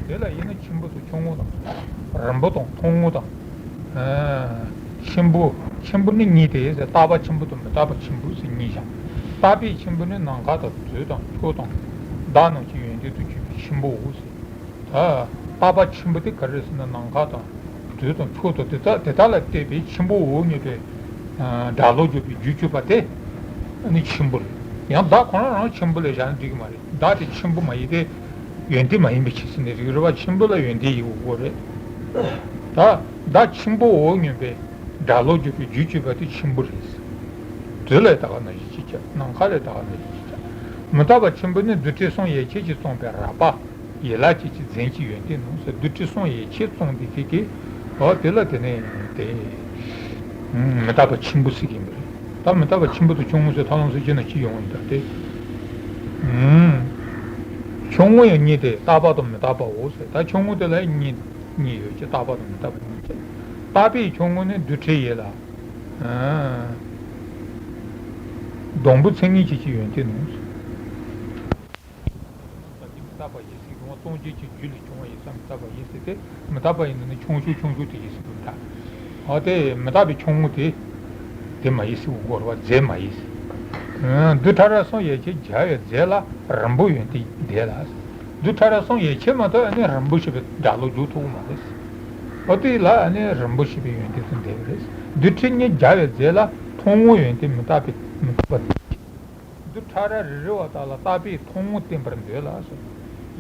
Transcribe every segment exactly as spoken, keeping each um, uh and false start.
དེ་ལ་ཡིན་ན་ཆེན་པོ་དང་ཆུང་ངུ་དང་། རིང་པོ་དང་ཐུང་ངུ་དང་། ཨ། ཆེན་པོ། ཆེན་པོ་ནི་གཉིས་ཏེ། རྟག་པ་ཆེན་པོ་དང་མི་རྟག་པ་ཆེན་པོ་ཟེར་གཉིས་བཞག་རྟག་པའི་ཆེན་པོ་ནི་ནམ་མཁའ་དང་དུས་དང་ཕྱོགས་དང་བདག་རྣམས་ཀྱི་ཡོན་ཏན་དུ་གྱུར་པའི་ཆེན་པོའོ་ཟེར། ད་རྟག་པ་ཆེན་པོ་དེ་ག་རེ་ཟེར་ན། ནམ་མཁའ་དང་དུས་དང་ཕྱོགས་དང་དེ་དག་དེ་དག་ལ་བལྟས་པའི་ཆེན་པོའོ་སྙམ་པའི། ཨ། སྒྲ་ལོག་འཇོག་པའི་རྒྱུ་གཅོད་པ་དེ་ནི་ཆེན་པོ་རེད། ཡང་བདག་ཁོ་རང་རང་ཆེན་པོ་ལ་བཞག་ན་འགྲིག་གི་མ་རེད། བདག་དེ་ཆེན་པོ་མ་ཡིན་ཏེ། ཡོན་ཏན་མ་ཡིན་པའི་ཕྱིར་ཟེར་ནས། རིགས་རུས་པ་ཆེན་པོ་ལ་ཡོན་ཏན་ཡིན་དགོས་རེད། ད་བདག་ཆེན་པོའོ་སྙམ་པའི་སྒྲ་ལོག་འཇོག་པའི་རྒྱུ་གཅོད་པ་དེ་ཆེན་པོ་རེད། དུས་ལ་ད་ག་ནང་བཞིན་ཅིག་བྱ། ནམ་མཁའ་ལ་ད་ག་ནང་བཞིན་ཅིག་བྱ། མི་རྟག་པ་ཆེན་པོ་ནི་རྡུལ་ཕྲན་གསུམ་ཡན་ཆད་ཀྱིས་བརྩམས་པའི་རགས་པ། ཡན་ལག་བཅས་ཀྱིས་འཛིན་གྱི་ཡོན་ཏན་ནོ་ཟེར། རྡུལ་ཕྲན་གསུམ་ཡན་ཆད་བརྩམས་ཏེ་ཁྱེད་ཀྱིས། འོ་དེ་ལ་དེ་ནས་དེ། ཨུམ། མི་རྟག་པ་ཆེན་པོ་ཟེར་གྱི་ཡིན་པ་རེད། ད་མི་རྟག་པ་ཆེན་པོ་དང་ཆུང་ངུ་ཟེར་ཐབས་ལམ་སྲོལ་ཅི་ན་ཅི་ཡོང་ཡིན་ད་དེ། ཨུམ། ཆུང་ངུ་ཡང་གཉིས་ཏེ། རྟག་པ་དང་མི་རྟག་པའོ་ཟེར། ད་ཆུང་ངུ་དེ་ལ་གཉིས་གཉིས་ཡོད་ཀྱི། རྟག་པ་དང་མི་རྟག་པ་གཉིས་ཀྱི། རྟག་པའི་ཆུང་ངུ་ནི་རྡུལ་ཕྲན་ཡན་ལག་ཨ། སྡོང་པོ་ཚད་ངེས་བྱེད་ཀྱི་ཡོན་ཏན་ནོ། ས་གི་མི་རྟག་པ་ཡིན་ཟེར་གྱི་འོང་། སངས་རྒྱས་ཀྱི་རྒྱུད་ལས་བྱུང་བ་ཡིན་ཙང་མི་རྟག་པ་ཡིན་ཟེར་ཏེ། མི་རྟག་པ་ཡིན་ན་ནི་ཆུང་ཤོས་ཆུང་ཤོས་དེ་ཡིན་ཟེར་གྱི་འདུག་ད། འོ་དེ་མི་རྟག་པའི་ཆུང་ངུ་དེ། དེ་མ་ཡིན་ཟེར་དགོས་རེད་པ། རྫས་མ་ཡིན་ཟེར། རྡུལ་ཕྲ་རབ་གསུམ་ཡན་ཆད་སྦྱར་བའི་རྫས་ལ་རིང་པོ་ཡོན་ཏན་ལྡན་ལ། རྡུལ་ཕྲ་རབ་གསུམ་ཡན་ཆད་མ་གཏོགས་ཨ་ནི་རིང་པོ་ཞེས་པའི་སྒྲ་ལོག་འཇོག་ཐུབ་ཀྱི་མ་རེད། འོ་དེ་ལ་ཨ་ནི་རིང་པོ་ཞེས་པའི་ཡོན་ཏན་དུ་འདོད་པ་རེད། རྡུལ་ཕྲན་གཉིས་སྦྱར་བའི་རྫས་ལ་ཐུང་ངུ་ཡོན་ཏན་མི་རྟག་པའི་མི་རྟག་པ། རྡུལ་ཕྲ་རབ་རེ་རེ་བ་དག་ལ་རྟག་པའི་ཐུང་ངུ་བསྟན་པར་འདོད་ལ་ཟེར།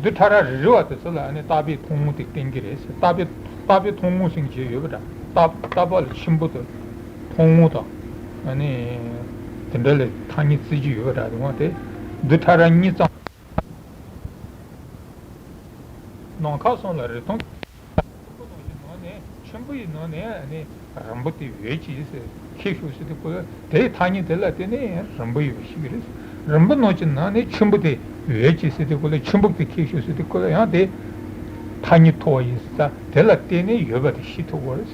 རྡུལ་ཕྲ་རབ་རེ་རེ་བ་དེ་ཚོ་ལ་ཨ་ནི་རྟག་པའི་ཐུང་ངུ་དེ་བསྟན་གྱི་རེད་ཟེར། རྟག་པའི་རྟག་པའི་ཐུང་ངུ་ཟེར་གྱི་ཡོད་པ་འདྲ། རྟག་རྟག་པ་ལ་ཆེན་པོ་དང་ཐུང་ངུ་དང་། ཨ་ནི་དེ་འདྲ་ལ་ཐ་སྙད་བརྩི་གི་ཡོད་པ་འདྲ། དེ་འོ་དེ་རྡུལ་ཕྲ་རབ་གཉིས་ཙམ། ནམ་མཁའ་གསུམ་ལ་རིགས་མཐུན། ཆེན་པོ་ནང་གི་ནང་ནས་ཆེན་པོ་ཡི་ནང་ནས་ནི་རིང་པོ་དེ་ཡོད་ཅེས་ཟེར། ཁྱད་ཞུགས་ཟེར་དུས་སྐབས་ལ་དེའི་ཐ་སྙད་དེ་ལ་བརྟེན་ནས་རིང་པོ་ཡོད་པ་ཞིག་རེད། རིང་པོ་ནང་གི་ནང་ནས་ཆེན་པོ་དེ་ཡོད་ཅེས་ཟེར་དུས་སྐབས་ལ། ཆེན་པོ་དེ་ཁྱད་ཞུགས་ཟེར་དུས་སྐབས་ལ་ཡང་དེ་ཐ་སྙད་མཐོ་བ་ཡིན་ཙང་དེ་ལ་བརྟེན་ནས་ཡོད་པ་དེ་ཤེས་ཐུབ་དགོས་རེད།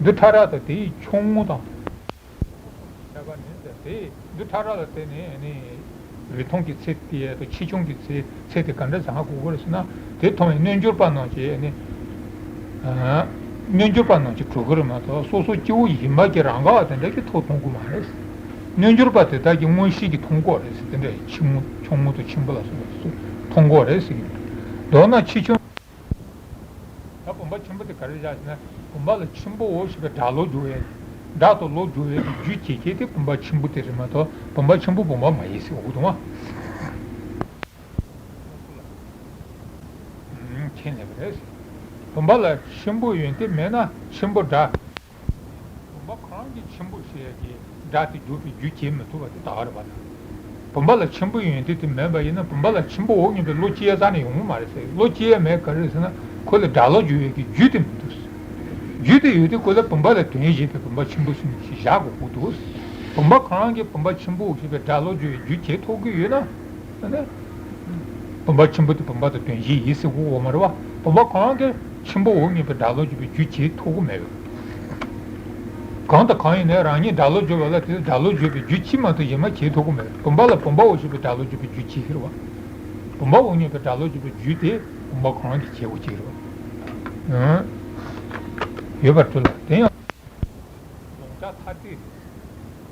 རྡུལ་ཕྲ་རབ་དང་དེའི་ཆུང་ངུ་དང་། ཁྱད་པར་ནི་ཟེར་ཏེ། རྡུལ་ཕྲ་རབ་ལ་བརྟེན་ནས་ནི་རིགས་མཐུན་གྱི་ཚད་དེ་དང་ཆེ་ཆུང་གི་ཚད་ཚད་དེ་ག་འདྲ་བཟང་དགོས་ཀྱི་རེད་ཟེར་ན། དེ་མཐོང་བའི་རྣལ་འབྱོར་པ་རྣམས་ཀྱིས་ནི། ཨ། རྣལ་འབྱོར་པ་རྣམས་ཀྱིས་གྲུབ་ཀྱི་རེད་མ་གཏོགས་སོ་སོ་སྐྱེ་བོ་ཡིན་པ་གི་རང་ག་བ་དེ་འདྲ་གི་ཐོག་མཐོང་གི་མ་རེད། རྣལ་འབྱོར་པ་དེ་དག་གིས་མངོན་ཤེས་ཀྱིས་མཐོང་གི་རེད་ཟེར། དེ་འདྲ་ཆེ་ངུ་ཆུང་ངུ་དང་ཆེན་པོ་ལ་སོགས་པ་སོ་སོས་མཐོང་གི་རེད་ཟེར་གྱི་འདུག་མདོར་ན་ཆེ་ཆུང་། ད་བུམ་པ་ཆེན་པོ་དེ་ག་རེ་བཞག་ཟེར་ན། བུམ་པ་ལ་ཆེན་པོའོ་ཞེས་པའི་སྒྲ་ལོག་འཇོག་ཡས། སྒྲ་དང་ལོག་འཇོག་ཡས་ཀྱི་རྒྱུ་བྱེད་མཁན་དེ་བུམ་པ་ཆེན་པོ་དེ་རེད་མ་གཏོགས་བུམ་པ་ཆེན་པོ་བུམ་པ་མ་ཡིན་ཟེར་འོ་དུ་མ། ཁས་ལེན་པ་རེད། བུམ་པ་ལ་ཆེན་པོ་ཡོན་ཏན་མེད་ན་ཆེན་པོ་སྒྲ། བུམ་པ་ཁོ་རང་གི་ཆེན་པོ་ཞེས་ཀྱི་སྒྲ་དེ་འཇོག་པའི་རྒྱུ་བྱེད་མི་ཐུབ་པ་དེ་ད་ག་རེད་པ་ད། བུམ་པ་ལ་ཆེན་པོ་ཡོན་ཏན་དེ་མེད་པ་ཡིན་ན་བུམ་པ་ལ་ཆེན་པོའོ་སྙམ་པའི་བློ་སྐྱེ་ཡ་རྩ་ནས་ཡོང་གི་མ་རེད་ཟེར། བློ་སྐྱེ་ཡ་མེད་ག་རེ་ཟེར་ན་ཁོ་ལ་སྒྲ་ལོག་འཇོག་ཡས་ཀྱི་རྒྱུ་དེ་མི་འདུག་རྒྱུ་དེ་ཡོད་དུས་ཁོ་ལ་བུམ་པ་ལ་དོན་གཞན་པའི་བུམ་པ་ཆེན་པོ་ཟེར་ནས་ཞིག་བཞག་དགོས་ཀྱི་འདུག་བུམ་པ་གང་རང་གིས་བུམ་པ་ཆེན་པོ་ཞེས་པའི་སྒྲ་ལོག་འཇོག་ཡས་རྒྱུ་བྱེད་ཐུབ་ཀྱི་ཡོད་ན། ཨ་ནི། བུམ་པ་ཆེན་པོ་དེ་བུམ་པ་དང་དོན་གཞན་ཡིན་ཟེར་དགོས་ཀྱི་མ་རེད་པ། བུམ་པ་གང་རང་གིས་ཆེན་པོའོ་སྙམ་པའི་སྒྲ་ལོག་འཇོག་པའི་རྒྱུ་བྱེད་ཐུབ་ཀྱི་མེད་པས། གང་དང་གང་ཡིན་ནའི་རང་ཉིད་སྒྲ་ལོག་འཇོག་པ་ལ་དེ་སྒྲ་ལོག་འཇོག་པའི་རྒྱུ་གཅིག་མ་གཏོགས་གཞན་མ་བྱེད་ཐུབ་ཀྱི་མེད། བུམ་པ་ལ་བུམ་པའོ་ཞེས་པའི་སྒྲ་ལོག་འཇོག་པའི་རྒྱུ་བྱེད་ཀྱི་རེད་པ། བུམ་པའོ་སྙམ་པའི་སྒྲ་ལོག་འཇོག་པའི་རྒྱུ་དེ་བུམ་པ་གང་རང་གི་བྱེད་སྒོ་གཅིག་རེད་པ། ཡོད་པར་གྲུབ་ལ། དེ་ཡང་གཟུང་བྱ་ཐ་དད།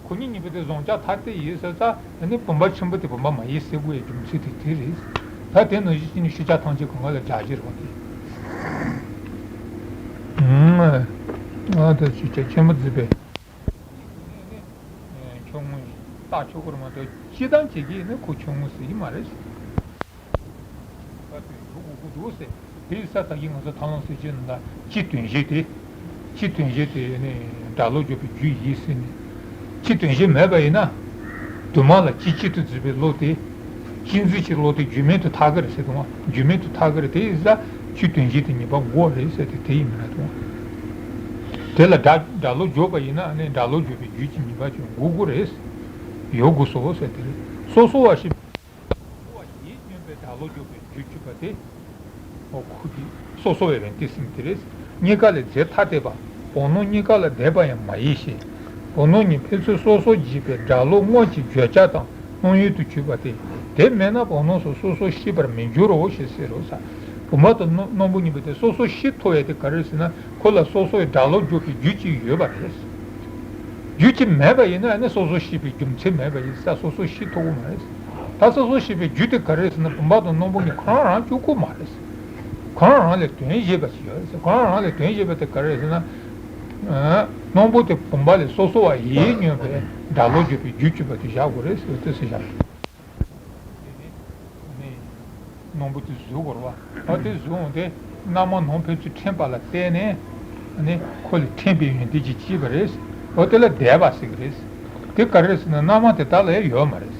ཁོ་གཉིས་གཉིས་པོ་དེ་གཟུང་བྱ་ཐ་དད་ཡིན་ཟེར་ཙང་ནི་བུམ་པ་ཆེན་པོ་དེ་བུམ་པ་མ་ཡིན་ཟེར་དགོས་ཡའི་རྒྱུ་མཚན་དེ་དེ་རེད། ད་དེ་ནང་བཞིན་བྱས་ནས་ཤེས་བྱ་ཐམས་ཅད་གང་ག་ལ་སྒྲ་གཅིག་རེད་པ་དེ། ཨ་ད་ཤེས་བྱ་ཆེན་པོ་བརྫིས་པས། ཆུང་ངུ་ཡིན་རྟགས་ཆོག་གི་རེད་མ་གཏོགས་སྤྱི་བཏང་བྱེད་ཀྱི་ཡིན་ན་ཁོ་ཆུང་ངུ་ཟེར་གྱི་མ་རེད། ད་དོན་འཇོག་དགོས་ཀྱི་འདུག་ཟེར། དེ་ཡིན་ཙང་ད་གིན་ང་ཚོ་ཐབས་ལམ་སྲོལ་ཅན་ནང་ལ་སྤྱི་དོན་གཞི་དེ། སྤྱི་དོན་གཞི་དེ་ནི་སྒྲ་ལོག་འཇོག་པའི་རྒྱུ་ཡིན་ཟེར་ནས། སྤྱི་དོན་གཞི་མེད་པ་ཡིན་ན། དུ་མ་ལ་སྤྱི་གཅིག་ཏུ་བརྫིས་པའི་བློ་དེ། སྤྱི་འཛིན་གྱི་བློ་དེ་རྒྱུ་མེད་དུ་ཐལ་གྱི་རེད་ཟེར་དང་། རྒྱུ་མེད་དུ་ཐལ་གྱི་རེད། དེ་ཡིན་ཙང་སྤྱི་དོན་གཞི་དེ་ངེས་པར་དགོས་རེད་ཟེར་ཏེ་དེ་ཡིན་མིན་ལ་དང་། དེ་ལ་སྒྲ་སྒྲ་ལོག་འཇོག་པ་ཡིན་ན་ནི་སྒྲ་ལོག་འཇོག་པའི་རྒྱུ་གཅིག་ངེས་པར་ཅིག་དགོས་ཀྱི་རེད། ཡོད་དགོས་སོ་ཟེར་དེ་རེད། སོ་སོ་བ་ཞིག་སོ་སོ་བ་ཡིན་སྙམ་པའི་སྒྲ་ལོག་འཇོག་པའི་རྒྱུ་གཅིག་པ་དེ། འོ་ཁོ་གི་སོ་སོ་བའི་རང་སྟེ་ཟེར་དེ་རེད། གཉིས་ཀ་ལས་རྫས་ཐ་དད་པ། བུམ་སྣོད་གཉིས་ཀ་ལ་འདས་པ་ཡང་མ་ཡིན་ཞེས། བུམ་སྣོད་གཉིས་ཕན་ཚུན་སོ་སོར་འཇིག་པའི་སྒྲ་ལོག་དངོས་ཀྱི་བརྗོད་བྱ་དང་སྣང་ཡུལ་དུ་གྱུར་པ་སྟེ། དེ་མེད་ན་བུམ་སྣོད་སོ་སོ་སོར་ཤེས་པར་མི་འགྱུར་རོ་ཞེས་ཟེར་རོ་ས། བུམ་པ་དང་སྣམ་སྣམ་བུ་གཉིས་པོ་དེ་སོ་སོ་ཤི་ཐུབ་ཡ་དེ་ག་རེ་ཟེར་ན། ཁོ་ལ་སོ་སོའི་སྒྲ་ལོག་འཇུག་པའི་རྒྱུ་གཅིག་ཡོད་པ་རེད། རྒྱུ་གཅིག་མེད་པ་ཡིན་ན་ཨ་ནི་སོ་སོ་ཤི་བའི་རྒྱུ་མཚན་མེད་པ་ཡིན་ཙང་སོ་སོ་ཤི་ཐུབ་ཀྱི་མ་རེད། ད་སོ་སོ་ཤི་བའི་རྒྱུ་དེ་ག་རེ་ཟེར་ན། བུམ་པ་དང་སྣམ་བུ་གཉིས་ཁོ་རང་རང་གཅིག་པུ་མ་རེད། ཁོ་རང་རང་ལས་དོན་གཞན་པ་ཞིག་ཡོད་རེད། ཁོ་རང་རང་ལས་དོན་གཞན་པ་དེ་ག་རེ་ཟེར་ན། ཨ། སྣམ་བུ་དེ་བུམ་པ་ལས་སོ་སོ་བ་ཡིན་སྙམ་པའི་སྒྲ་ལོག་འཇུག་པའི་རྒྱུ་གཅིག་པ་དེ་བཞག་དགོས་རེད་ཟེར་དེ་ཟེར་བཞག་དེ་ནི་སྣམ་བུ་དེ་གཟུགས་སྐུ་རེད་བ། ཨ་དེ་གཟུགས་དེ་རྣམ་མང་ནང་ཕན་ཚུན་འཕྲད་པ་ལ་བརྟེན་ནས་ནི་ཁོ་ལས་འཕྲད་པའི་ཡོན་ཏན་ཅིག་སྐྱེས་པ་རེད། འོ་དེ་ལ་འདས་པ་ཟེར་གྱི་རེད། དེ་ག་རེ་ཟེར་ན་རྣམ་མང་དེ་དག་ལ་ཡང་ཡོད་མ་རེད།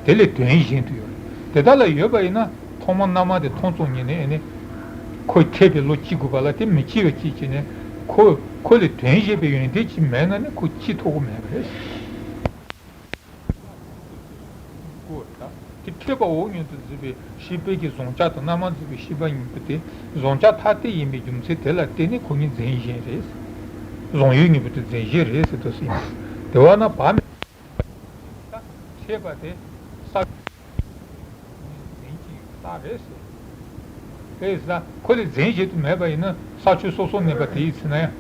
དེ་ལས་དོན་གཞན་དུ་ཡོད་རེད། དེ་དག་ལ་ཡོད་པ་ཡིན་ན་ཐོག་མར་རྣམ་མང་དེ་མཐོང་ཙམ་ཉིད་ནས་ནི་ཁོ་འཕྲད་པའི་བློ་སྐྱེ་དགོས་པ་ལ་དེ་མི་སྐྱེ་བ་ཅིག་བྱས་ནས་ཁོ་ཁོ་ལས་དོན་གཞན་པའི་ཡོན་ཏན་ཅིག་མེད་ན་ནི་ཁོ་སྐྱེ་ཐུབ་ཀྱི་མེད་པ་རེད། དེ་འཕྲད་པ་འོག་མིན་དུ་འཛིན་པའི་ཤེས་པའི་གི་གཟུང་བྱ་དང་རྣམ་མང་འཛིན་པའི་ཤེས་པ་གཉིས་པོ་དེ་གཟུང་བྱ་ཐ་དད་ཡིན་པའི་རྒྱུ་མཚན་དེ་ལ་བརྟེན་ནས་ཁོ་གཉིས་རྫས་གཞན་རེད། གཟུང་ཡུལ་གཉིས་པོ་དེ་རྫས་གཞན་རེད་ཟེར་དུ་ཟིན། དེ་བས་ན་བ་མེད། འཕྲད་པ་དེ་ས་རྫས་ཀྱི་རྟགས་རེད་ཟེར། དེ་ས་ཁོ་ལས་རྫས་གཞན་དུ་མེད་པ་ཡིན་ན་ས་ཆ་སོ་སོར་གནས་པ་དེ་ཡི་ཚེ་ན་ཡང་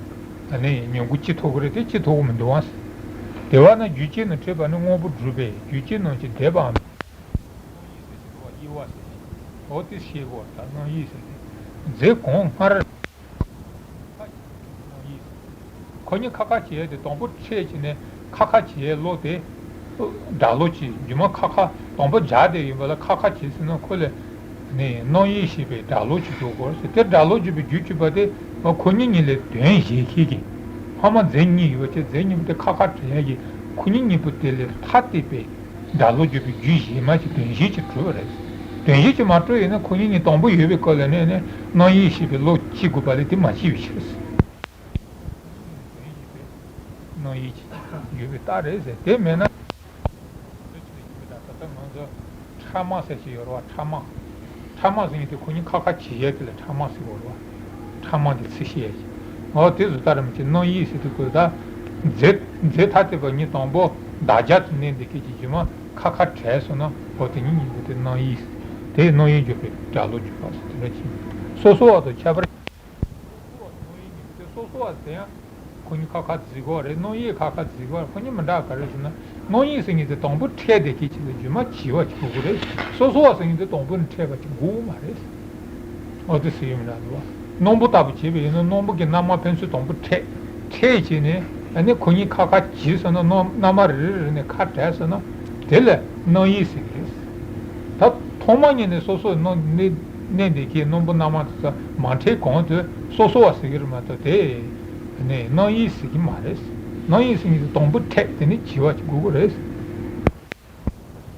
ཨ་ནི་ཉིང་ཁུ་སྐྱེ་ཐུབ་ཀྱི་རེད་དེ་སྐྱེ་ཐུབ་ཀྱི་མི་འདུག་ཨང་། དེ་བས་ན་རྒྱུ་ཅན་ནི་འཕྲད་པ་ནི་དངོས་པོ་སྒྲུབ་པའི་རྒྱུ་ཅན་རྣམས་ཀྱི་འདས་པའམ། དབྱེ་བ་ཟེར། འོ་དེ་ཤེས་དགོས་ད་རྣམ་དབྱེ་ཟེར་ཏེ། རྫས་གང་སྔར། རྣམ་དབྱེ་ཟེར། ཁོ་གཉིས་ཁ་ཁ་བྱེད་ཡས་དེ་དང་པོ་འཕྲད་བྱས་ནས་ཁ་ཁ་བྱེད་ཡས་བློ་དེ། སྒྲ་ལོག་ཅིག་རྒྱུ་མ་ཁ་ཁ་དང་པོ་སྦྱར་བསྡད་ཡིན་པ་ལ་ཁ་ཁ་བྱེད་ཟེར་ན་ཁོ་ལས། ནས་རྣམ་དབྱེ་ཞེས་པའི་སྒྲ་ལོག་ཅིག་འཇུག་དགོས་ཟེར་དེ་སྒྲ་ལོག་འཇུག་པའི་རྒྱུ་གཅིག་པ་དེ་ཁོ་གཉིས་གཉིས་ལས་དོན་གཞན་ཤེས་ཀྱི། ཕ་མ་རྫས་གཉིས་ཡོད་པ་ཅེས་རྫས་གཉིས་པོ་དེ་ཁ་ཁ་བྲལ་ཡས་ཀྱི་ཁོ་གཉིས་གཉིས་པོ་དེ་ལས་ཐ་དད་པའི་སྒྲ་ལོག་འཇུག་པའི་རྒྱུ་གཞན་མ་ཅིག་དོན་གཞན་ཅིག་གྲུབ་པ་རེད། དོན་གཞན་ཅིག་མ་གྲུབ་ཡིན་ན་ཁོ་གཉིས་གཉིས་དང་པོ་ཡོད་པའི་སྐབས་ལ་ནས་ནས་རྣམ་དབྱེ་ཞེས་པའི་བློ་སྐྱེ་དགོས་པ་ལས་དེ་མ་སྐྱེས་པའི་ཕྱིར། དོན་གཞན་པའི་རྣམ་དབྱེ་ཅིག་ཡོད་པའི་རྟགས་རེད་ཟེར་དེ་མེད་ན། གང་འདོད་ཅིག་ལ་ཡིན་པའི་ད་ད་ལྟ་ང་ཚོ་ཕྲ་མ་ཟེར་ཞིག་ཡོད་རེད་བ། ཕྲ་མ། ཕྲ་མ་ཟེར་མཁན་དེ་ཁོ་གཉིས་ཁ་ཁ་བྱེད་ཡས་དེ་ལ་ཕྲ་མ་ཟེར་གོ་རེད་བ། ཕྲ་མ་གི་ཚིག་བཤད་ཡས་ཀྱི། འོ་དེ་བཟོ་ལྟ་རེད་མི་ཅིག་རྣམ་དབྱེ་ཟེར་དུས་ཁོ་ད། རྫས་རྫས་ཐ་དད་པ་གཉིས་དང་པོ་བདག་རྒྱ་དུ་གནས་འདི་སྐད་ཀྱི་རྒྱུ་མ་ཁ་ཁ་བྲལ་སོང་ན་འོ་དེ་གཉིས་གཉིས་པོ་དེ་རྣམ་དབྱེ། དེ་རྣམ་དབྱེ་འཇོག་པའི་སྒྲ་ལོག་འཇུག་པ་ཟེར་དེ་འདྲ་ཅིག་སོ་སོ་བ་དང་ཁྱད་པར། སོ་སོ་བ་དང་རྣམ་དབྱེ་གཉིས་པོ་དེ་སོ་སོ་བ་ཟེར་ཡང་། ཁོ་གཉིས་ཁ་ཁ་འཛིན་གོ་རེད། རྣམ་དབྱེ་ཁ་ཁ་འཛིན་གོ་རེད། ཁོ་གཉིས་མི་འདྲ་ག་རེ་ཟེར་ན། རྣམ་དབྱེ་ཟེར་མཁན་དེ་དང་པོ་འཕྲད་དེ་སྐད་ཅིག་ལ་རྒྱུ་མ་བྱས་པ་ཅིག་དགོས་ཀྱི་རེད། སོ་སོ་བ་ཟེར་མཁན་དེ་དང་པོ་ནས་འཕྲད་པ་ཅིག་དགོས་མ་རེད། འོ་དེ་ཟེར་ཡོད་མི་འདྲ་འདུག་བ། སྣམ་བུ་ལྟ་བུ་བྱས་པ་ཡིན་ན་སྣམ་བུ་གི་རྣམ་མང་ཕན་ཚུན་དང་པོ་འཕྲད། འཕྲད་བྱས་ནས་ཨ་ནི་ཁོ་གཉིས་ཁ་ཁ་བྱས་སོང་ན་རྣམ་རྣམ་མང་རེ་རེ་རེ་ནས་ཁ་བྲལ་སོང་ན་དེ་ལ་རྣམ་དབྱེ་ཟེར་གྱི་རེད། ད་ཐོག་མ་ཉིད་ནས་སོ་སོ་རྣམ་གནས་གནས་འདི་གའི་སྣམ་བུ་རྣམ་མང་དེ་ཚོ་མ་འཕྲད་གོང་དུ་སོ་སོ་བ་ཟེར་གྱི་རེད་མ་གཏོགས་དེ་ནས་རྣམ་དབྱེ་ཟེར་གྱི་མ་རེད། རྣམ་དབྱེ་ཟེར་མཁན་དེ་དང་པོ་འཕྲད་དེ་ནས་བྱས་པ་ཅིག་དགོས་ཀྱི་རེད།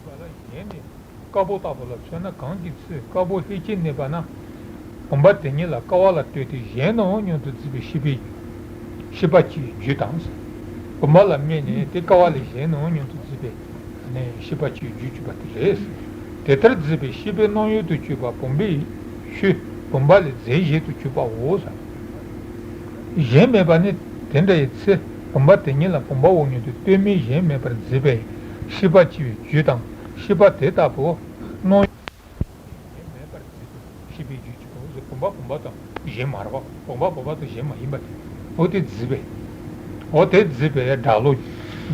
བ་ལ་གཞན་ནི་དཀར་པོ་ལྟ་བུ་ལ་མཚོན་ན་གང་གི་ཚེ་དཀར་པོ་ལྷན་ཅིག་གནས་པ་ན། བུམ་པ་དེ་ཉིད་ལ་ཀ་བ་ལ་ལྟོས་ཏེ་གཞན་སྣང་བ་མངོན་དུ་འཛིན་པའི་ཤེས་པའི་ཤེས་པ་སྐྱེ་བའི་རྒྱུ་དང་། བུམ་པ་ལ་དམིགས་ནས་དེ་ཀ་བ་ལས་གཞན་སྣང་བ་མངོན་དུ་འཛིན་པའི་ནས་ཤེས་པ་སྐྱེ་བའི་རྒྱུ་གཅིག་པ་དེ་རེད། དེ་ལྟར་འཛིན་པའི་ཤེས་པའི་རྣམ་གཡོ་དུ་གྱུར་པ་བུམ་པའི་ཆོས་བུམ་པ་ལས་རྫས་གཞན་དུ་གྱུར་པའོ། གཞན་མེད་པ་ནི་དེ་འདྲ་ཡི་ཚེ་བུམ་པ་དེ་ཉིད་ལ་བུམ་པ་འོག་མིན་དུ་ལྟོས་མིན་གཞན་མེད་པར་འཛིན་པའི་ཤེས་པ་སྐྱེ་བའི་རྒྱུ་དང་ཤེས་པ་དེ་ལྟ་བུ་སྣང་གཞན་མེད་པར་འཛིན་པའི་ཤེས་པའི་རྒྱུ་གཅིག་པ། འོ་ཟེར་བུམ་པ་བུམ་པ་དང་གཞན་མ་རེད་པ། བུམ་པ་བུམ་པ་དང་གཞན་མ་ཡིན་པ་དེ། འོ་དེ་འཛིན་པས། འོ་དེ་འཛིན་པའི་སྒྲ་ལོག་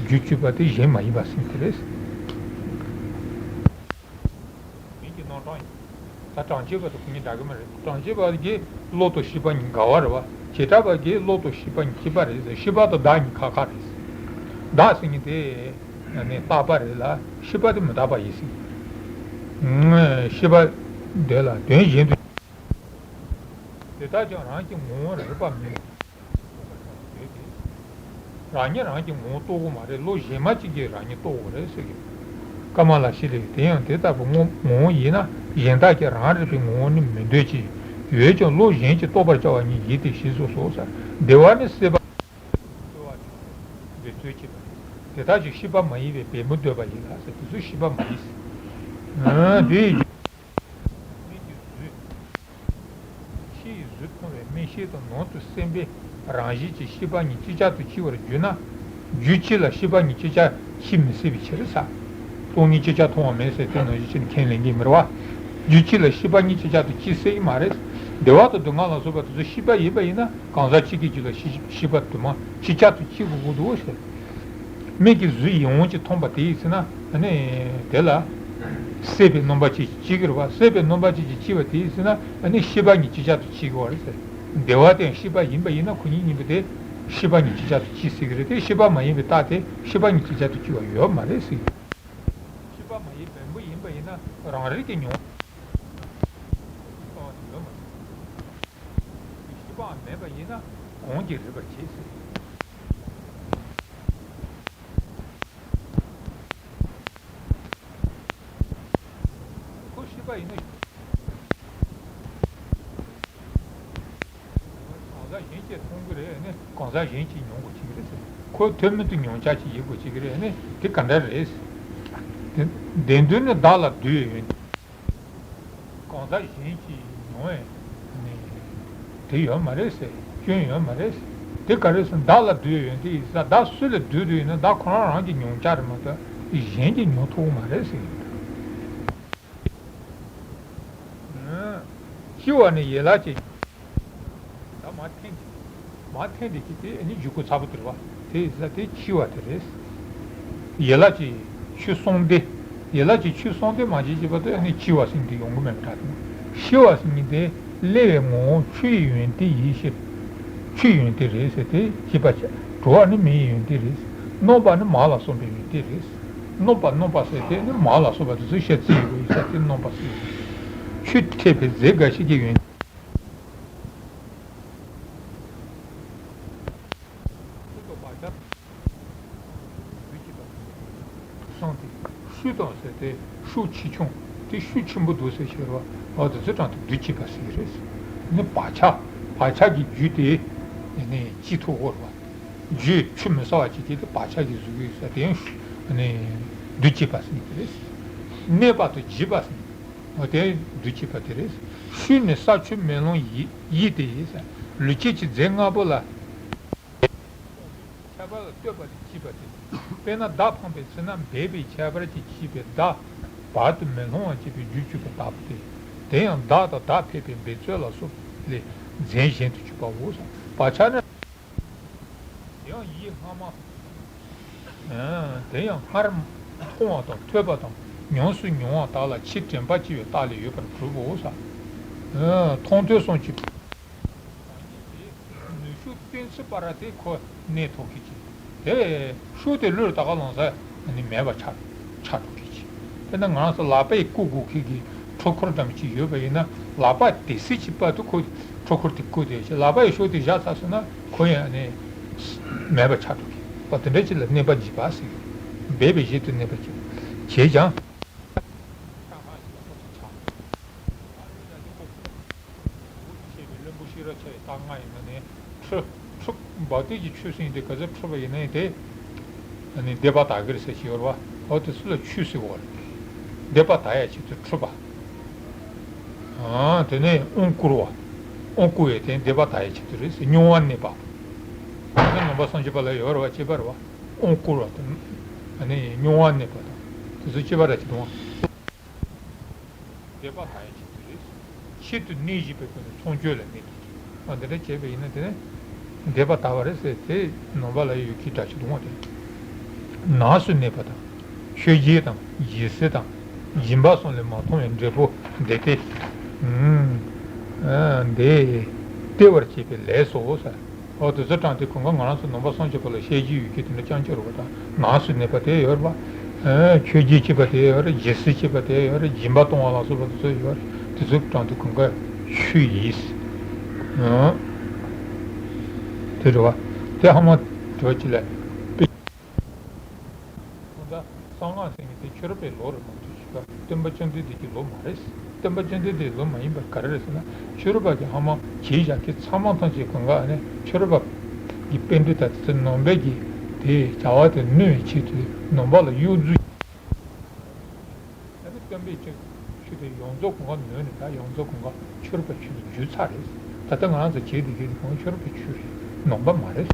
རྒྱུ་གཅིག་པ་དེ་གཞན་མ་ཡིན་པ་ཟེར་དེ་རེད། མིང་གི་རྣམ་གྲངས་ཡིན། ད་གྲངས་ཅན་པ་དང་ཁོ་གཉིས་འདྲ་གི་མ་རེད། གྲངས་ཅན་པ་གི་བློ་དང་ཤེས་པ་གཉིས་འགལ་བ་རེད་པ། བྱེ་བྲག་པ་གི་བློ་དང་ཤེས་པ་གཉིས་གཅིག་པ་རེད་ཟེར། ཤེས་པ་དང་བདག་གཉིས་ཁ་ཁ་རེད་ཟེར། བདག་ཟེར་མཁན་དེ་ནི་རྟག་པ་རེད་ལ་ཤེས་པ་དེ་མི་རྟག་པ་ཡིན་ཟེར། ཤེས་པ་དེ་ལ་དོན་གཞན་དུ། དེ་དག་ཀྱང་རང་གི་ངོ་བོར་རིག་པ་མེད། རང་ཉིད་རང་གི་ངོ་བོ་རྟོགས་ཀྱི་མ་རེད། བློ་གཞན་མ་གཅིག་གིས་རང་ཉིད་རྟོགས་དགོས་རེད་ཟེར་གྱི། ཀ་མ་ལ་ཤཱི་ལའི་དེ་ཡང་དེ་ལྟ་བུ་ངོ་ངོ་བོ་ཡིན་ན་གཞན་དག་གིས་རང་རིག་པའི་ངོ་བོ་ནི་མི་འདོད་ཅིང་། ཡོད་ཀྱང་བློ་གཞན་གྱིས་རྟོགས་པར་བྱ་བ་ཉིད་ཡིན་ཏེ་ཞེས་སོགས་སོ། བདེ་བ་ནི་སྲེད་པ་འདོད་པ་ཅིག་འདོད་ཚུལ་གྱིས། དེ་དག་ཀྱང་ཤེས་པ་མ་ཡིན་པས་འབད་མི་འདོད་པ་ཡིན་ལ་ཟེར། དེ་ཚོ་ཤེས་པ་མ་ཡིན་ཟེར། དེ་ཡི་རྒྱུ་མིག་གིས་གཟུགས། ཕྱི་ཡི་གཟུགས་མཐོང་བའི་མིག་ཤེས་དང་ནང་དུ་སེམས་པའི་རང་བཞིན་གྱི་ཤེས་པ་གཉིས་ཅིག་ཅར་དུ་སྐྱེ་བར་འགྱུར་ན། རྒྱུད་གཅིག་ལ་ཤེས་པ་གཉིས་ཅིག་ཅར་སྐྱེ་མི་སྲིད་པའི་ཕྱིར་ཟེར། སྟོང་ཉིད་ཅིག་ཅར་མཐོང་བ་མེད་ཟེར་དེ་ནང་བཞིན་ཅིག་ཁས་ལེན་གྱི་མི་རེད་བ། རྒྱུད་གཅིག་ལ་ཤེས་པ་གཉིས་ཅིག་ཅར་དུ་སྐྱེ་སྲིད་ཀྱི་མ་རེད། བདེ་བ་དང་སྡུག་བསྔལ་ལ་སོགས་པ་དེ་ཚོ་ཤེས་པ་ཡིན་པ་ཡིན་ན་གང་ཟག་གཅིག་གི་རྒྱུད་ལ་ཤེས་ཤེས་པ་དུ་མ་ཅིག་ཅར་དུ་སྐྱེ་དགོས་ཀྱི་འདུག་ཟེར། མིག་གིས་གཟུགས་ཡིད་འོང་ཅིག་མཐོང་བ་དེ་ཡིན་ཟེར་ན་ཨ་ནི་དེ་ལ་སྲེད་པའི་རྣམ་པ་ཅིག་སྐྱེ་གི་རེད་བ། སྲེད་པའི་རྣམ་པ་ཅིག་ཅིག་སྐྱེ་བ་དེ་ཡིན་ཟེར་ན་ཨ་ནི་ཤེས་པ་གཉིས་ཅིག་ཅར་དུ་སྐྱེ་གི་རེད་ཟེར། བདེ་བ་དེ་ཡང་ཤེས་པ་ཡིན་པ་ཡིན་ན་ཁོ་གཉིས་གཉིས་པོ་དེ་ཤེས་པ་གཉིས་ཅིག་ཅར་དུ་སྐྱེ་སྲིད་ཀྱི་རེད་དེ། ཤེས་པ་མ་ཡིན་པའི་རྟགས་དེ་ཤེས་པ་གཉིས་ཅིག་ཅར་དུ་སྐྱེ་བ་ཡོད་མ་རེད་ཟེར་གྱི། ཤེས་པ་མ་ཡིན་བེམ་པོ་ཡིན་པ་ཡིན་ན་རང་རིག་གི་མྱོང་ཡོད་མ་རེད། ཤེས་པའང་མེད་པ་ཡིན་ན་གོང་གི་རིག་པར་བྱེད་ཟེར། ཁོ་ཤེས་པ་ཡིན་ན། གང་ཟག་གཞན་གྱིས་མཐོང་གི་རེད་ནི་གང་ཟག་གཞན་གྱིས་མྱོང་དགོས་ཀྱི་རེད་ཟེར། ཁོ་ཐུན་མིན་དུ་མྱོང་བྱ་ཅིག་ཡིན་དགོས་ཀྱི་རེད་ནི་དེ་ག་འདྲ་རེད་ཟེར། དེ་བདེན་དོན་ནི་བདག་ལ་འདུ་བའི་ཡོན་ཏན། གང་ཟག་གཞན་གྱིས་མྱོང་བས་ནི་དེ་ཡོད་མ་རེད་ཟེར། སྐྱོན་ཡོད་མ་རེད་ཟེར། དེ་ག་རེ་ཟེར་བདག་ལ་འདུ་བའི་ཡོན་ཏན་ཡིན་ཟེར། བདག་སུ་ལ་འདུ་འདུ་ཡིན་ན་བདག་ཁོ་རང་རང་གི་མྱོང་བྱ་རེད་མ་གཏོགས་གཞན་གྱིས་མྱོང་ཐུབ་ཀྱི་མ་རེད་ཟེར་གྱི་ཡོད། ལྕི་བ་ནི་ཡན་ལག་གཅིག་ད་མར་འཐེན་ཏེ། མར་འཐེན་ཏེ་གི་དེ་ནི་འཇུག་སྒོ་ཚ་པོ་དེ་རེད་བ། དེ་ཡིན་ཙང་དེ་ལྕི་བ་དེ་རེད། ཡན་ལག་གཅིག་ཆུ་གསུམ་ལྡན། ཡན་ལག་གཅིག་ཆུ་གསུམ་ལྡན་མ་བྱས་བྱས་པ་དེ་ནི་ལྕི་བ་ཟེར་མཁན་དེ་ཡོང་གི་མེད་པ་འདྲ་དང་། ཤི་བ་ཟེར་མཁན་དེ་སླེབས་པའི་ངོ་བོ་ཆུ་ཡི་ཡོན་ཏན་ཡིན་ཞེས། ཆུ་ཡི་ཡོན་ཏན་རེད་ཟེར་ཏེ་ཤེས་པ་བྱ། བྲོ་བ་ནི་མེ་ཡི་ཡོན་ཏན་རེད། རྣམ་པ་ནི་མར་ལ་སོགས་པའི་ཡོན་ཏན་རེད། རྣམ་པ་རྣམ་པ་ཟེར་དེ་ནི་མར་ལ་སོགས་པ་དེ་ཚོ་བཤད་རྩིས་ཡོད་པ་ཡིན་ཙང་དེ་རྣམ་པ་ཟེར། ཆུ་འཕྲད་པའི་རྫས་འགའ་ཞིག་གི་ཡོན་ཏན། ཆུ་དང་བག་ཆགས་རྡུལ་གཅིག་པ་གསུངས་ཏེ། ཤུགས་དང་ཟེར་ཏེ་ཤུགས་ཆེ་ཆུང་དེ་ཤུགས་ཆེན་པོ་འདུག་ཟེར་ཤེས་རོགས། འོ་དེ་ཚོའི་གྲངས་དེ་རྡུལ་གཅིག་པ་ཟེར་གྱི་རེད། ནི་བག་ཆགས་བག་ཆགས་ཀྱི་རྒྱུ་དེ་ནི་གཅིག་ཐུག་གོ་རེད་བ། རྒྱུ་ཆུ་མི་ཟ་བ་ཅིག་གིས་དེ་བག་ཆགས་ཀྱི་གཟུགས་ཡོད་ས་དེ་ཡང་ནི་རྡུལ་གཅིག་པ་ཟེར་གྱི་རེད། གནས་པ་དང་བརྗིད་པ་ཟེར་གྱི་འོ་དེ་རྡུལ་གཅིག་པ་དེ་རེད། ཤུགས་ནི་ས་ཆུ་མེ་རླུང་ཡིད་ཡིད་དེ་ཡིན་ས། ལུས་སྐྱེས་ཀྱི་རྫས་ལྔ་པོ་ལ། ཁྱད་པར་ལ་ལྟོས་པ་དང་བཅས་པ་སྟེ། དཔེར་ན་མདའ་འཕངས་པའི་ཚེ་ན་འབེབས་པའི་ཁྱད་པར་གྱིས་བྱས་པའི་མདའ། བར་དུ་མི་ལྷུང་བར་བྱེད་པའི་རྒྱུ་གཅིག་པ་ལྟ་བུ་སྟེ། དེ་ཡང་བདག་དང་བདག་ཕེབས་པའི་འབད་རྩོལ་ལ་སོགས་ལས་རྫས་གཞན་དུ་གྱུར་པའོ། བག་ཆགས་ནི། དེ་ཡང་ཡིད་སྔ་མ། དེ་ཡང་སྔར་མཐོང་བ་དང་ཐོས་པ་དང་ཉམས་སུ་མྱོང་བ་དག་ལ་ཕྱིར་དྲན་པ་སྐྱེ་བའི་རྟགས་ལས་ཡོད་པར་གྲུབ་བོ། མཐོང་ཐོས་གསུམ་གྱི། ནུས་ཤུགས་གཏིང་ཚུད་པ་ར་དེ་ཁོ་གནས་ཐུབ་མཁན་ཅིག་དེ་ཤུགས་དེ་བློས་བཏང་ལོང་ས་ནི་མེད་པ་ཆགས་ཆགས་འགྲོ་མཁན་ཅིག་དཔེར་ན་ང་རང་ཚོ་ལག་པས་བཀུག་དགོས་མཁན་གྱི་འཕྲུལ་འཁོར་འདྲ་མི་ཅིག་ཡོད་པ་ཡིན་ན་ལག་པ་དེ་སྲིད་ཀྱི་བར་དུ་ཁོ་འཕྲུལ་འཁོར་དེ་བཀུག་དེ་ལག་པ་ཡི་ཤུགས་དེ་བཞག་ཚར་སོང་ན་ཁོ་ཡང་ནི་མེད་པ་ཆགས་འགྲོ་མཁན་པ་དེ་འདྲ་ཅིག་ལ་གནས་པ་འཇིག་པ་ཟེར། འབད་པའི་གཞི་དུ་གནས་པ་ཅིག་བྱས་ཀྱང་། ཆགས། ཆེ་བའི་བློན་པོ་ཤེས་རབ་འཆལ་བའི་རྟགས་ལྔ་ཡིན་ན་ནི་འཁྲུལ། འཁྲུལ་འབའ་སྟེང་གི་ཆོས་ཟེར་དེ་ག་ཚོད་འཁྲུལ་པ་ཡིན་ན་དེ་ནི་བཟླས་པ་དག་གིར་ཟེར་གྱི་ཡོད་རེད་བ། འོ་དེ་ཚོ་ལ་ཆོས་ཟེར་བ་རེད། བཟླས་པ་དག་ཡ་ཆེད་དུ་འཁྲུལ་པ། དེ་ནས་དབང་བསྐུར་བ། དབང་བསྐུར་བའི་དེ་བཟླས་པ་དག་ཡ་ཆེད་དུ་རེད་ཟེར། མྱོང་བ་གནས་པ། དེ་ནི་ནང་པ་སངས་རྒྱས་པ་ལ་ཡོད་རེད་བ། སྐྱེས་པ་རེད་བ། དབང་བསྐུར་བ་དང་། མྱོང་བ་གནས་པ་དང་། དེ་ཚོ་སྐྱེས་པ་ར་ཆེད་དུ་དབང་། བཟླས་པ་དག་ཡ་ཆེད་དུ་རེད། ཆེད་དུ་གནས་བཞིན་པའི་སྒོ་ནས་ཚོགས་མཆོད་ལ་གནས་ཏེ། འོ་འདི་འདྲ་བྱས་པ་ཡིན་ན་དེ་ནི་བཟླས་པ་དག་པ་རེད་ཟེར་དེ་ནང་པ་ལ་ཡོད་ཀྱི་འདྲ་ཆེད་དུ་དབང་དེ། ནགས་སུ་གནས་པ་དང་། མཆོད་བརྗོད་དང་སྦྱིན་སྲེག་དང་སྦྱིན་པ་གསུམ་ལས་མ་མཐོང་བའི་འབྲས་བུ་འདི་སྟེ། འདི་སྟེར་བར་བྱེད་པའི་ལས་སོ་ཟེར། འོ་དེ་ཚོ་དྲངས་ཏེ་གང་ག་ང་རང་ཚོ་ནང་པ་སངས་རྒྱས་པ་ལ་བཤད་རྒྱུ་ཡོད་ཀྱི་དེ་འདྲ་རྐྱང་རྐྱང་རེད་པ་དང་ནགས་སུ་གནས་པ་དེ་ཡོད་རེད་པ། མཆོད་བརྗོད་བྱེད་པ་དེ་ཡོད་རེད། སྦྱིན་སྲེག་བྱེད་པ་དེ་ཡོད་རེད། སྦྱིན་པ་གཏོང་བ་ལ་སོགས་པ་དེ་ཚོ་ཡོད་རེད། དེ་ཚོ་དྲངས་ཏེ་གང་ག་ཆོས་ཡིན། དེ་རེད་པ། དེ་ཧ་མ་དྲི་བ་ཅིག་ལ། ད་གསང་སྔགས་ཟེར་མཁན་དེ་ཆོས་རབ་པའི་ལོ་རེད་མ་གཏོགས་ཅིག་སྟོན་པ་བཅོམ་ལྡན་འདས་ཀྱི་ལོ་མ་རེད། སྟོན་པ་བཅོམ་ལྡན་འདས་ལོ་མ་ཡིན་པ་ག་རེ་རེད་ཟེར་ན་ཆོས་རབ་པ་གི་ཧ་མ་གྱེས་བཞག་མཁན་ཚང་མ་ཐམས་ཅད་གང་ག་ནི་ཆོས་རབ་པ་གི་པཎྜི་ཏ་དེ་ཚོ་ནང་པའི་གི་དེ་བྱ་བ་དེ་གནོན་པའི་ཆེད་དུ་ནང་པ་ལ་གཡོ་རྫུ། ད་ནི་སྟོན་པའི་ཆོས་ཆོས་དེ་ཡོངས་རྫོགས་གང་ག་ནོན་ནས་ད་ཡོངས་རྫོགས་གང་ག་ཆོས་རབ་པའི་ཆོས་སུ་བསྒྱུར་ཚར་རེད། ད་ལྟ་ང་རང་ཚོ་གྱེས་བསྡད་མཁན་དེ་གང་ག་ཆོས་རབ་པའི་ཆོས་རེད། ནང་པ་མ་རེད།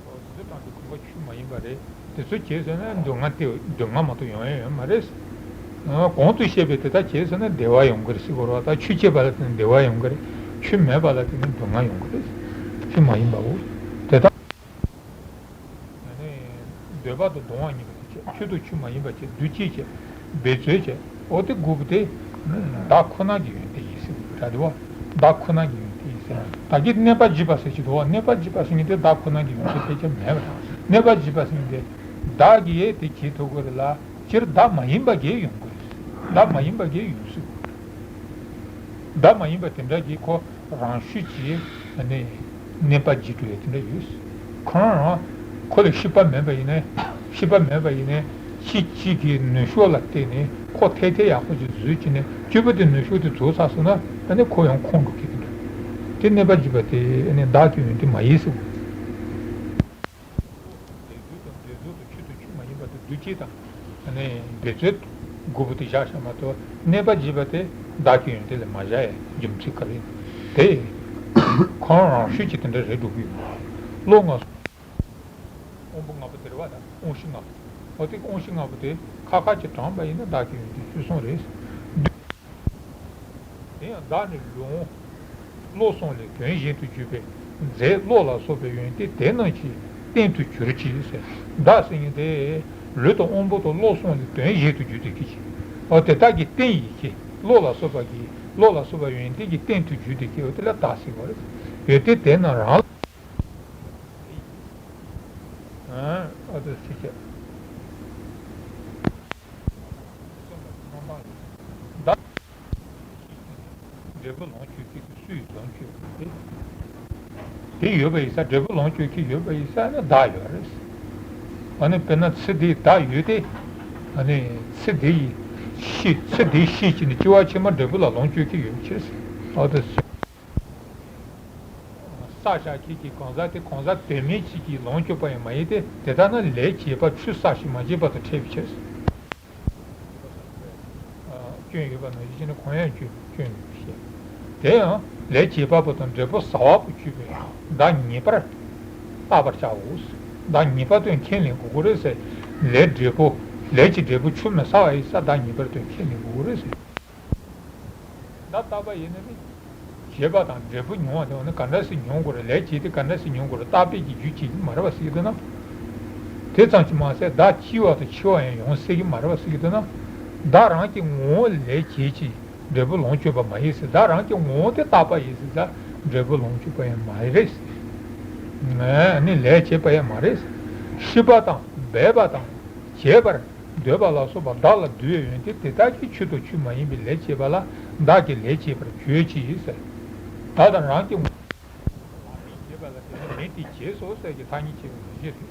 འོ་དེ་ཚོ་དྲངས་ཏེ་གང་ག་ཆོས་མ་ཡིན་པ་རེད། དེ་ཚོ་གྱེས་ཟེར་ན་སྡུག་བསྔལ་དེ་སྡུག་བསྔལ་མ་གཏོགས་ཡོང་ཡ་ཡོད་མ་རེད། གོང་དུ་བཤད་པའི་དེ་དག་བྱས་ཟེར་ན་བདེ་བ་ཡོང་གི་རེད་ཟེར་དགོས་རེད་བ། ད་ཆོས་བྱས་པ་ལ་བརྟེན་ནས་བདེ་བ་ཡོང་གི་རེད། ཆོས་མེད་པ་ལ་བརྟེན་ནས་སྡུག་བསྔལ་ཡོང་གི་རེད། ཆོས་མ་ཡིན་པའོ། དེ་དག་འདོད་པ་དང་སྡུག་བསྔལ་གཉིས་པོ་དེ་བྱས། ཆོས་དང་ཆོས་མ་ཡིན་པ་བྱས། འདུ་བྱེད་བྱས། འབད་རྩོལ་བྱས། འོ་དེ་དགུ་པོ་དེ་བདག་ཁོ་ན་གི་ཡོན་ཏན་ཡིན་ཟེར་གི་རེད་བ། བདག་ཁོ་ན་གི་ཡོན་ཏན་ཡིན་ཟེར། ད་གིན་གནས་པ་འཇིག་པ་ཟེར་གྱི་འདུག་བ། གནས་པ་འཇིག་པ་ཟེར་མཁན་དེ་བདག་ཁོ་ན་གི་ཡོན་ཏན་ཕལ་ཆེར་མེད་པ་དང་། གནས་པ་འཇིག་པ་ཟེར་མཁན་དེ་བདག་གིས་དེ་བྱེད་ཐུབ་ཀྱི་རེད་ལ། སྤྱིར་བདག་མ་ཡིན་པ་གིས་ཡོང་གི་རེད། བདག་མ་ཡིན་པ་གིས་ཡོང་སྲིད། བདག་མ་ཡིན་པ་དེ་འདྲ་གིས་ཁོ་རང་ཤུགས་ཀྱིས་ནི་གནས་པ་འཇིག་འགྲོ་ཡ་དེ་འདྲ་ཡོད། ཁོ་རང་རང་ཁོ་ལ་ཤེས་པ་མེད་པ་ཡིན་ནའི། ཤེས་པ་མེད་པ་ཡིན་ནའི་ཕྱི་གཅིག་གི་ནུས་ཤུགས་ལ་བརྟེན་ནས་ཁོ་ཐད་ཐད་ཡག་པོ་ཅིག་བཟོས་བྱས་ནས་སྤྱོད་པ་དེ་ནུས་ཤུགས་དེ་རྫོགས་ཚར་སོང་ན་ཨ་ནི་ཁོ་ཡང་ཁོང་འགྲོ་གི་དེ་འདྲ། དེ་གནས་པ་འཇིག་པ་དེ་ཨ་ནི་བདག་གི་ཡོན་ཏན་མ་ཡིན་ཟེར། འབད་རྩོལ་དང་། འབད་རྩོལ་དང་། ཆོས་དང་ཆོས་མ་ཡིན་པ་དང་། འདུ་བྱེད་དང་། ཨ་ནི་འབད་རྩོལ་དགུ་པོ་དེ་བཞག་བཞག་མ་གཏོགས་གནས་པ་འཇིག་པ་དེ་བདག་གི་ཡོན་ཏན་ལ་མ་བཞག་ཡ་རྒྱུ་མཚན་ག་རེ་ཡིན། དེ་ཁོ་རང་རང་ཤུགས་ཀྱིས་དེ་འདྲ་རེད་འགྲོ་གི་ཡོད། བློ་ལྔ་སོགས། དབང་པོ་ལྔ་པོ་དེ་རེད་བ། ད་དབང་ཤེས་ལྔ་པོ། འོ་དེ་དབང་ཤེས་ལྔ་པོ་དེ་ཁ་ཁ་ཅིག་དྲངས་པ་ཡིན་ན་བདག་གི་ཡོན་ཏན་ཆོས་གསུམ་རེད། དེ་ཡང་བདག་ནི་ལུས་དབང་བློ་གསུམ་ལས་དོན་གཞན་དུ་གྱུར་པའི་རྫས་བློ་ལ་སོགས་པའི་ཡོན་ཏན་དེ་རྣམས་ཀྱི་རྟེན་དུ་གྱུར་ཅིག་ཟེར། བདག་ཟེར་མཁན་དེ་ལུས་དང་དབང་པོ་དང་བློ་གསུམ་ལས་དོན་གཞན་དུ་གྱུར་ཏེ་སྐྱེས་ཀྱི། འོ་དེ་དག་གི་རྟེན་ཡིན་གྱི། བློ་ལ་སོགས་པ་གི། བློ་ལ་སོགས་པ་ཡོན་ཏན་གྱི་རྟེན་དུ་གྱུར་ཏེ་སྐྱེས། འོ་དེ་ལ་བདག་ཟེར་བ་རེད། ཡོན་ཏན་དེ་རྣམས་རང་ལ། ཨ་ཨ་ཏི་སི་ཁྱེད། བདག་འབྲས་བུ་ལོངས་སྤྱོད་མཁན་དེ་སུ་ཡིས་ལོངས་སྤྱོད་དགོས་ཏེ། དེ་ཡོད་པ་ཡིན་ཙང་། འབྲས་བུ་ལོངས་སྤྱོད་མཁན་ཡོད་པ་ཡིན་ཙང་ནི་བདག་ཡོད་རེད། ཨ་ནི་དཔེར་ན་ཚེ་འདིའི་བདག་ཡོད་དེ། ཨ་ནི་ཚེ་འདི་ཡི་ཤི། ཚེ་འདིའི་ཤི་བྱས་ནས་སྐྱེ་བ་ཕྱི་མ་འབྲས་བུ་ལ་ལོངས་སྤྱོད་མཁན་ཡོད་པའི་ཕྱིར། ཨ་ཏི་སི། བསགས་བཞག་མཁན་གྱི་གང་ཟག་དེ་གང་ཟག་དོན་མེད་ཅིག་གིས་ལོངས་སྤྱོད་པ་ཡང་མ་ཡིན་ཏེ། དེ་ལྟར་ན་ལས་བྱས་པ་ཆུད་ཟ་ཞིང་མ་བྱས་པ་དང་ཕྲད་པའི་ཕྱིར། སྐྱོན་ཡོད་པ་ནང་བཞིན་བྱས་ནས་གང་ཡང་སྐྱོན་སྐྱོན་མེད་པར་བཤད། དེ་ཡང་ལས་བྱེད་པ་པོ་དང་འབྲས་བུ་ཟ་བ་པོ་གྱུར་པའི་བདག་ཉིད་པར་བརྟག་པར་བྱའོ། བདག་ཉིད་པ་དེ་ཁས་ལེན་དགོས་ཀྱི་རེད་ཟེར། ལས་འབྲས་བུ། ལས་ཀྱི་འབྲས་བུ་ཆུད་མི་ཟ་བ་ཡིན་ཙང་བདག་ཉིད་པར་དེ་ཁས་ལེན་དགོས་ཀྱི་རེད་ཟེར། བདག་བརྟག་པ་ཡིན་ན་ནི། བྱས་པ་དང་འབྲས་བུ་མྱོང་བ་དེ་བ་ནི་ག་འདྲ་ཞིག་མྱོང་དགོས་རེད། ལས་བྱས་ཏེ་ག་འདྲ་ཞིག་མྱོང་དགོས་རེད། བརྟག་པས་ཀྱི་རྒྱུ་བྱེད་ཀྱི་མ་རེད་པ་ཟེར་གྱི་འདུག་ན། དེ་ཙམ་གྱིས་མ་ཟད་བདག་སྐྱེ་བ་དང་འཆི་བ་ཡང་ཡོང་སྲིད་ཀྱི་མ་རེད་པ་ཟེར་གྱི་འདུག་ན། བདག་རང་གི་ངོ་བོ་ལས་བྱས་ཀྱི་འབྲས་བུ་ལོངས་སྤྱོད་པ་མ་ཡིན་ཟེར། བདག་རང་གི་ངོ་བོ་དེ་བརྟག་པ་ཡིན་ཟེར་ཙང་འབྲས་བུ་ལོངས་སྤྱོད་པ་ཡང་མ་རེད་ཟེར། ནི་ལས་བྱེད་པ་ཡང་མ་རེད་ཟེར། ཤེས་པ་དང་འབད་པ་དང་བྱེད་པར་འདོད་པ་ལ་སོགས་པ་བདག་ལ་འདུ་བའི་ཡོན་ཏན་དེ་དག་གིས་ཆོས་དང་ཆོས་མ་ཡིན་པའི་ལས་བྱེད་པ་ལ་བདག་གིས་ལས་བྱེད་པར་བརྗོད་ཅིག་ཟེར། བདག་དང་རང་གི་ངོ་བོ་ལ་ལས་བྱེད་པ་ལ་བརྟེན་ནས་མིང་དེ་བྱས་སོ་ཟེར་གྱི་ཐ་སྙད་བྱེད་པའི་རིགས་རེད།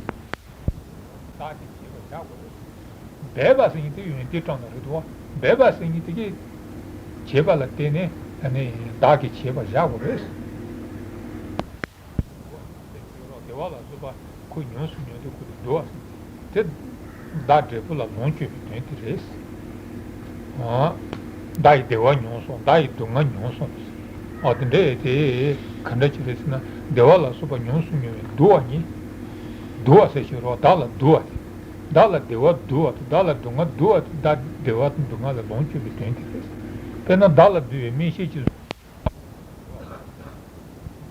བདག་གིས་བྱས་པར་བཞག་དགོས་རེད། འབད་པ་ཟེར་མཁན་དེ་ཡོན་ཏན་བཀྲམ་ན་རེད་དོ། འབད་པ་ཟེར་མཁན་དེ་གིས་བྱས་པ་ལ་བརྟེན་ནས་ནི་བདག་གིས་བྱས་པར་བཞག་དགོས་རེད། བདེ་བ་ལ་སོགས་པ་ཁོ་ཉམས་སུ་མྱོང་དུས་ཁོ་དེ་འདུལ་བ་ཟེར། དེ་བདག་འབྲས་བུ་ལ་ལོངས་སྤྱོད་པའི་དོན་དེ་རེད། ཨ། བདག་གིས་བདེ་བ་མྱོང་སོང་། བདག་གིས་སྡུག་བསྔལ་མྱོང་སོང་། ཨ་དེ་འདྲ་དེ་ག་འདྲ་ཅིག་རེད་ཟེར་ན། བདེ་བ་ལ་སོགས་པ་ཉམས་སུ་མྱོང་བའི་འདུལ་བ་ཉིད། འདུལ་བ་ཟེར་ཞིག་རོགས། བདག་ལ་འདུལ་བ་དེ། བདག་ལ་བདེ་བ་འདུལ་བ་དང་བདག་ལ་སྡུག་བསྔལ་འདུལ་བ་དེ་བདག་བདེ་བ་དང་སྡུག་བསྔལ་ལ་ལོངས་སྤྱོད་པའི་དོན་དེ་རེད། དཔེར་ན་བདག་ལ་འདུལ་བའི་སྨན་དཔྱད་ཅིག་བཟུང་།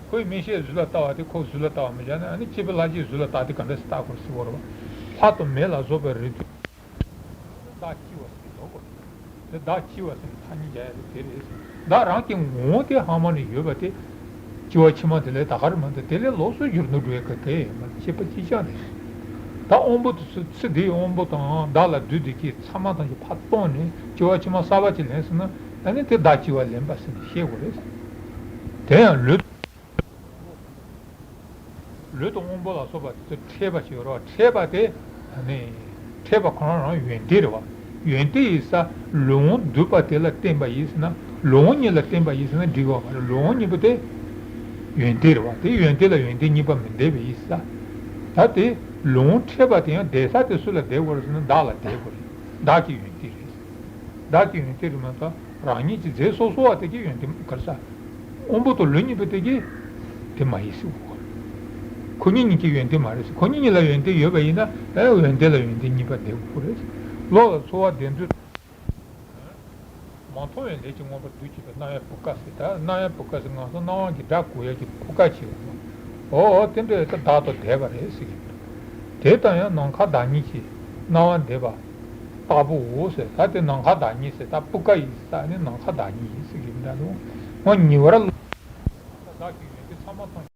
ཁོའི་སྨན་དཔྱད་གཟུགས་ལ་བལྟ་བ་དེ་ཁོ་གཟུགས་ལ་བལྟ་བ་མི་བྱ་ན། ཨ་ནི་སྐྱེས་བུ་ལྷ་གཅིག་གཟུགས་ལ་བལྟ་དེ་ག་འདྲ་ཞིག་བལྟ་དགོས་ཟེར་བ་རེད་བ། ལྷ་དང་མི་ལ་སོགས་པའི་རིགས་དུས་བདག་སྐྱེ་བ་ཟེར་ལོ་དགོས། དེ་བདག་སྐྱེ་བ་ཟེར་ཐ་སྙད་རྒྱག་ཡ་དེ་དེ་རེད། བདག་རང་གི་ངོ་བོ་དེ་ཧ་མ་ནས་ཡོད་པ་དེ། སྐྱེ་བ་ཕྱི་མ་དེ་ལས་ད་ག་རེ་མ་འདུག་དེ་ལས་ལོགས་སུ་འགྱུར་འགྲོ་འགྲོ་ཡ་ག་གེ་ཡོད་མ་རེད། སྐྱེས་པ་གཅིག་རྐྱང་རེད། ད་དབང་པོ་དེ་ཚོ་ཚེ་འདིའི་དབང་པོ་དང་བདག་ལ་འདུས་དེ་གི་ཚང་མ་དང་གི་ཕར་བཏང་ནས་སྐྱེ་བ་ཕྱི་མ་གསར་པ་ཅིག་ལེན་སོང་ན། ཨ་ནི་དེ་བདག་སྐྱེ་བ་ལེན་པ་ཟེར་ནས་བཤད་དགོས་རེད། དེ་ཡང་ལུས། ལུས་དང་དབང་པོ་ལ་སོགས་པ་དེ་ཚོ་ཕྲད་པ་ཞིག་ཡོད་རེད་བ། ཕྲད་པ་དེ་ནི་ཕྲད་པ་ཁོ་རང་རང་ཡོན་ཏན་རེད་བ། ཡོན་ཏན་ཡིན་ཙང་ལུས་དབང་འདུས་པ་དེ་ལ་བརྟེན་པ་ཡིན་ཟེར་ན། ལུས་དབང་གཉིས་ལ་བརྟེན་པ་ཡིན་ཟེར་ན་འགྲིག་གི་ཡོད་མ་རེད། ལུས་དབང་གཉིས་པོ་དེ་ཡོན་ཏན་རེད་བ། དེ་ཡོན་ཏན་ལ་ཡོན་ཏན་གཉིས་པ་མི་ལྡན་པ་ཡིན་ཙང་། ད་དེ་ལུས་དབང་ཕྲད་པ་དེ་ཡང་ལྡན་ས་དེ་སུ་ལ་ལྡན་དགོས་རེད་ཟེར་ན་བདག་ལ་ལྡན་དགོས་རེད། བདག་གི་ཡོན་ཏན་རེད། བདག་གི་ཡོན་ཏན་རེད་མ་གཏོགས། རང་ཉིད་ཀྱི་རྫས་སོ་སོ་བ་དེ་གི་ཡོན་ཏན་ག་རེ་ཟ། དབང་པོ་དང་ལུས་གཉིས་པོ་དེ་གི་དེ་མ་ཡིན་ཟེར་གོ། ཁོ་གཉིས་གཉིས་ཀྱི་ཡོན་ཏན་མ་རེད་ཟེར། ཁོ་གཉིས་གཉིས་ལ་ཡོན་ཏན་ཡོད་པ་ཡིན་ན། ཨེ་ཡོན་ཏན་ལ་ཡོན་ཏན་གཉིས་པ་ལྡན་དགོས་རེད། བློ་ལ་ཚོར་བ་ལྡན་དུས། མ་མཐོང་བའི་ལས་ཀྱིས་མངོན་པར་བསྡུ་བྱེད་པའི་རྣ་བའི་བུ་ག་ཟེར། ད་རྣ་བའི་བུ་ག་ཟེར། ང་ཚོ་རྣ་དབང་གི་སྒྲ་གོ་ཡས་ཀྱི་བུ་ག་ཅིག་ཡོད་མ། འོ་འོ་དེ་འདྲ་ཡོད། ད་བདག་ཏུ་བདེ་བ་རེད་ཟེར་གྱི་འདུག་དེ་དང་ཡང་ནམ་མཁའ་བདག་ཉིད་ཀྱི་རྣ་བ་བདེ་བ་ལྟ་བུའོ་ཟེར། ད་དེ་ནམ་མཁའ་བདག་ཉིད་ཟེར། ད་བུ་ག་ཡིན་ས་ནི་ནམ་མཁའ་བདག་ཉིད་ཡིན་ཟེར་གྱི་འདྲ་འདུག་ངོ་ཉེ་བར་བློ་བདག་གི་ཡོན་ཏན་ཚང་མ་ཐམས་